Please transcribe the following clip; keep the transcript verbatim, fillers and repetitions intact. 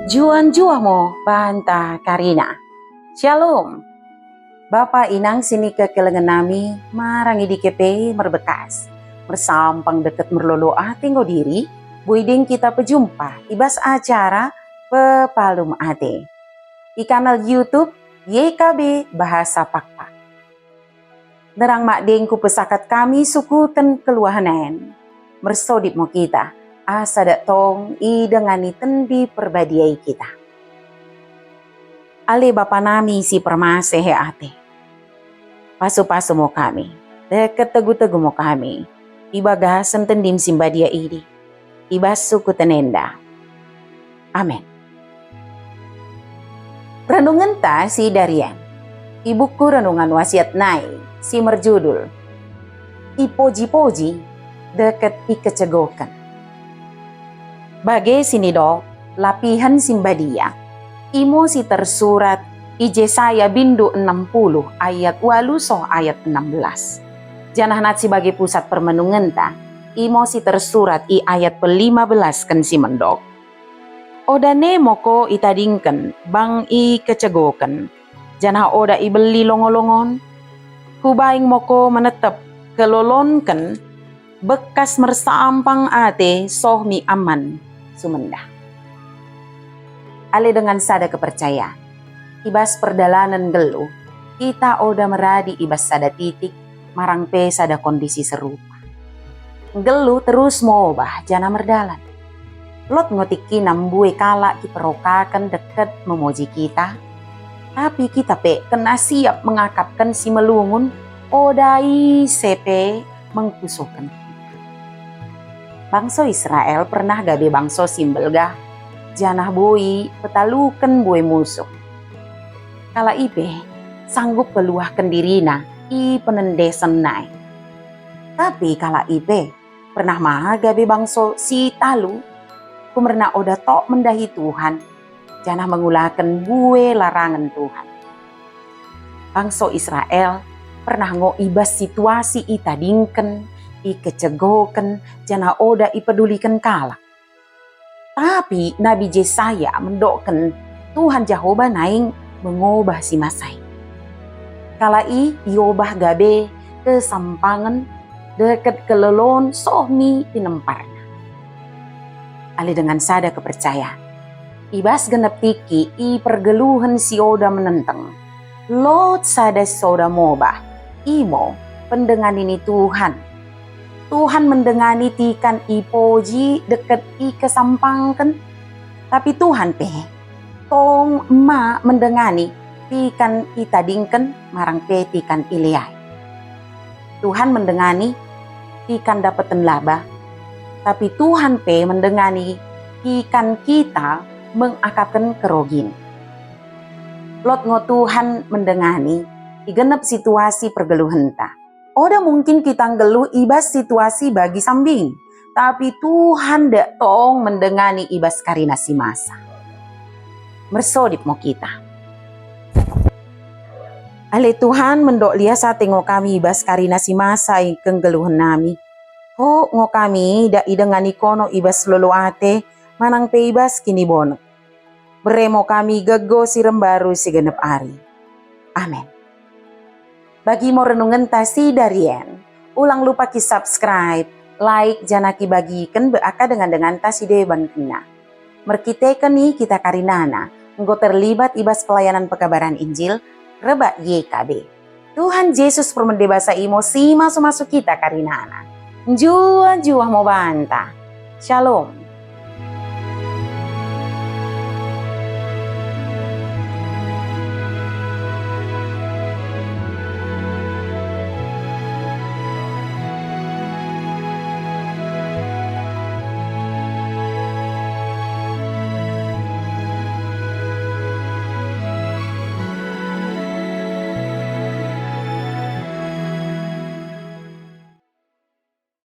Njuah-njuah mo banta karina. Syalom. Bapa inang sinikekelengen nami, marang i dike pe merbekkas, mersampang dekket merlolo ate enggo diri, boi deng kita pejumpa ibas acara Pepalum Ate i kanal YouTube Y K B Bahasa Pakpak. Sinderrang madeng kupesakat kami sukuten keluahen en, mersodip mo kita, asa dak tong idengani Tendi Perbadia i kita. Ale Bapa nami si permaseh ate, pasu-pasu mo kami, dekket tegu-tegu mo kami, ibagasen Tendim si mbadia idi, ibas sukuten enda. Amen. Renungenta sidarien i buku Renungan Wasiat nai si merjudul Ipoji-poji dekket Ikecegoken. Bage sinidok lapihen si mbadia, imo si tersurat i Jesaya bindu enem puluh ayat walu soh ayat enem belas. Janah nat si bage pusat permenungenta, imo si tersurat i ayat pelima belasken si mendok: Oda ne mo ko itadingken bang ikecegoken, janah oda ibelli longo-longon? Hubaing mo ko menetep kelolonken bekkas mersampang ate soh mi amman sumenda. Ale dengan sada kepercayaan, ibas perdalanen nggelluh, kita oda meradi ibas sada titik marang pe sada kondisi serupa. Nggelluh terus mobah janah merdalan. Lot ngo tikkina mbue kalak kiperokaken dekket memoji kita, tapi kita pe kena siap mengakapken si melungun, oda ise pe mengkusoken kita. Bangso Israel pernah gabe bangso si mbelgah, janah boi petaluken mbue musuh. Kalak i pe sanggup peluahken dirina i penendesen nai. Tapi kalak i pe pernah ma gabe bangso si talu, kumerna oda tok mendahi Tuhan, janah mengulaken mbue larangen Tuhan. Bangso Israel pernah ngo ibas situasi itadingken, ikecegoken, janah oda ipeduliken kalak. Tapi Nabi Jesaya mendokken Tuhan Jahoba naing mengobah si masa i. Kalak i iobah gabe kesampangen dekket kelolon soh mi pinemparna. Ale dengan sada kepercayaan, ibas gennep tikki i pergeluhen si oda menenteng, lot sada si oda mobah, imo pendengani ni Tuhan. Tuhan mendengani tikan ipoji dekket ikesampangken, tapi Tuhan pe tong ma mendengani tikan itadingken marang pe tikan ileai. Tuhan mendengani tikan dapeten laba, tapi Tuhan pe mendengani tikan kita mengakapken kerogin. Lot ngo Tuhan mendengani i gennep situasi pergeluhenta. Oda mungkin kita nggelluh ibas situasi bagi sambing, tapi Tuhan dak tong mendengani ibas karina si masa. Mersodip mo kita. Ale Tuhan, mendok lias ate ngo kami ibas karina si masa i kenggelluhen nami. Tok ngo kami dak idengani kono ibas lolo ate, manang pe ibas kinibonek. Bere mo kami gegoh si rembaru si gennep ari. Amen. Bagi mo renungenta sidarien, ulang lupa ki-subscribe, like, janah kibagiken bak dengan-denganta si debankenna. Merkiteken i kita karinana enggo terlibat ibas pelayanan pekabaran Injil rebbak Y K B. Tuhan Jesus permende basa i mo si masu-masu kita karinana. Njuah-njuah mo banta. Shalom.